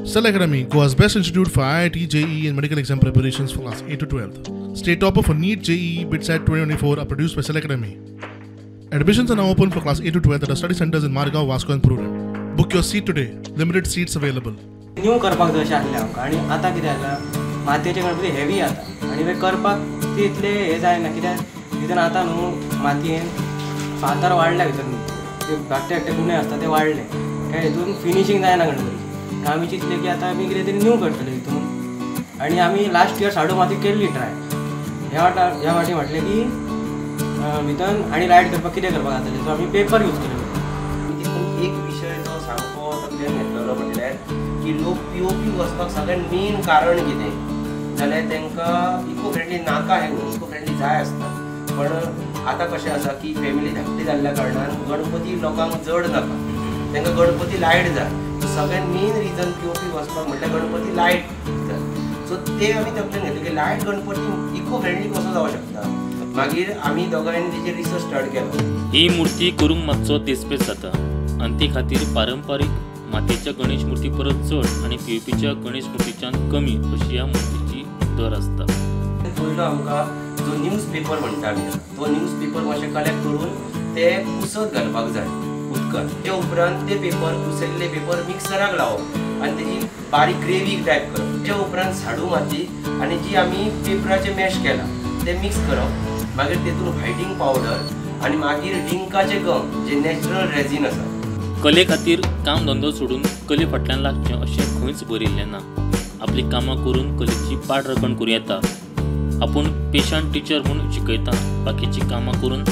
Cell Academy, Goa's best institute for IIT, JEE and medical exam preparations for class 8 to 12. State topper for NEET, JEE, BITSAT 2024 are produced by Cell Academy. Admissions are now open for class 8 to 12 at our study centers in Margao, Vasco and Prurem. Book your seat today. Limited seats available. New करपाक जाय अशें आसलें आमकां आनी आतां कितें जाला मातयेचे Ganpati heavy जाता आनी ते करपाक ते इतले हें जायना कित्याक भितर आतां न्हू मातयेन फातर वाडल्या भितर ते धाकटे धाकटे गुणे आसता ते वाडले त्या हितून फिनिशींग जायना गणपती. आमी चिंतलें की आतां आमी कितें तरी न्यू करतले हितून आनी आमी लास्ट इयर साडू माती केल्ली ट्राय. ह्या फावटी म्हटलें की भितर आनी लायट करपाक कितें करपाक जातलें, सो आमी पेपर यूज केले. तितून एक विशय जो सामको तकलेन घेतलेलो म्हटल्यार की लोक पीओपी वचपाक सगळ्यात मेन कारण कितें जाल्यार तांकां इको फ्रेंडली नाका हें न्हू, इको फ्रेंडली जाय आसता. पण आतां कशें आसा की फॅमिली धाकटी जाल्ल्या कारणान गणपती लोकांक जड नाका, तांकां गणपती लायट जाय. सगळ्यात मेन रिजन पीओपी वचपाक म्हटल्यार गणपती लायट जाय. सो ते आमी तकलेन घेतले की लायट गणपती इको फ्रेंडली कसो जावंक शकता. मागीर आमी दोगांयनी तेजेर रिसर्च स्टार्ट केलो. ही मूर्ती करूंक मातसो देसपेस जाता आनी ते खातीर पारंपारीक मातयेच्या गणेश मूर्ती परस चड आनी पीओपीच्या गणेश मूर्तीच्यान कमी अशी ह्या मूर्तीची दर आसता. पयलो आमकां जो न्यूज पेपर म्हणटा आमी तो न्यूज पेपर मातशें कलेक्ट करून ते पुसत घालपाक जाय उदकांत. ते उपरांत ते पेपर पुसयल्ले पेपर मिक्सराक लावप आनी तेजी बारीक ग्रेवी टायप करप. ते उपरांत झाडू माती आनी जी आमी पेपराचे मॅश केला ते मिक्स करप. मागीर तेतून व्हायटींग पावडर आनी मागीर डिंकाचे गम जे नॅचरल रेझीन आसा. कले खातीर काम धंदो सोडून कले फाटल्यान लागचें अशें खंयच बरयिल्लें ना. आपली कामां करून कलेची पाड राखण करूं येता. आपूण पेशान टिचर म्हूण शिकयता, बाकीचीं कामां करून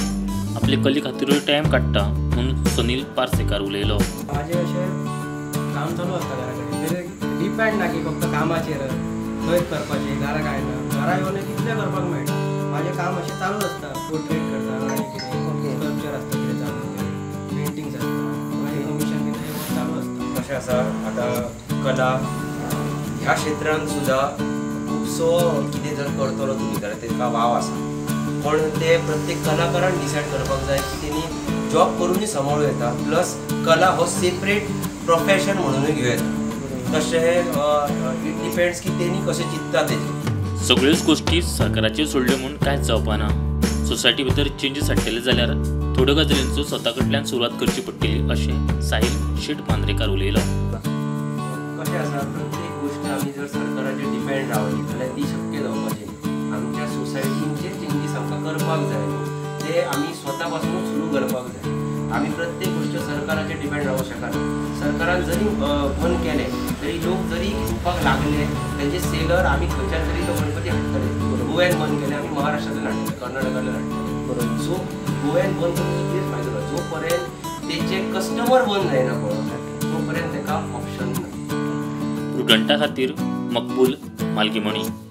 आपले कले खातीरूय टायम काडटा म्हूण सुनील पार्सेकार उलयलो. म्हाजें अशें काम चालू आसता घरा कडेन, डिपेंड ना की फक्त कामाचेर खंय करपाचें, घरा कांय ना, घरा येवन कितलें करपाक मेळटा. म्हाजें काम अशें चालू आसता, पोर्ट्रेट करता आनी कितें स्कल्पचर आसता, कितें चालू पेंटिंग्स आसता, मागीर कमिशन बीन चालू आसता. कशें आसा आतां कला ह्या क्षेत्रांत सुद्दां खुबसो कितें जर करतलो तुमी जाल्यार ताका वाव आसा. पण ते प्रत्येक कलाकारान डिसायड करपाक जाय की तेणी जॉब करूनय सांबाळूं येता, प्लस कला हो सेपरेट प्रोफेशन म्हणूनय घेवं येता. तशें it depends की तेणी कशें चिंतता तेजें. सगळ्योच गोश्टी सरकाराचेर सोडल्यो म्हूण कांयच जावपाना. सोसायटी भितर चेंजीस हाडटले जाल्यार थोड्यो गजालींचो स्वता कडल्यान सुरवात करची पडटली अशें साहिल शेट मांद्रेकार उलयलो. कशें आसा प्रत्येक गोश्ट आमी जर सरकाराचेर डिपेंड रावली जाल्यार ती शक्य जावपाची. आमच्या सोसायटीन जे चेंजीस आमकां करपाक जाय ते आमी स्वता पासुनूच सुरू करपाक जाय. आमी प्रत्येक गोश्ट सरकाराचेर डिपेंड रावूंक शकना. सरकारान जरी बंद केलें तरी लोक जरी घेवपाक लागले तेंचे सेलर आमी खंयच्यान तरी तो गणपती हाडटले. गोव्यान बंद केले आमी महाराष्ट्रांतल्यान हाडटले, कर्नाटकांतल्यान हाडटले. सो गोव्यान बंद करून कितें फायदो ना, जो पर्यंत तेचे कस्टमर बंद जायना पळय तो पर्यंत तेका ऑप्शन ना. प्रुडंटा खातीर मकबूल मालगीमणी.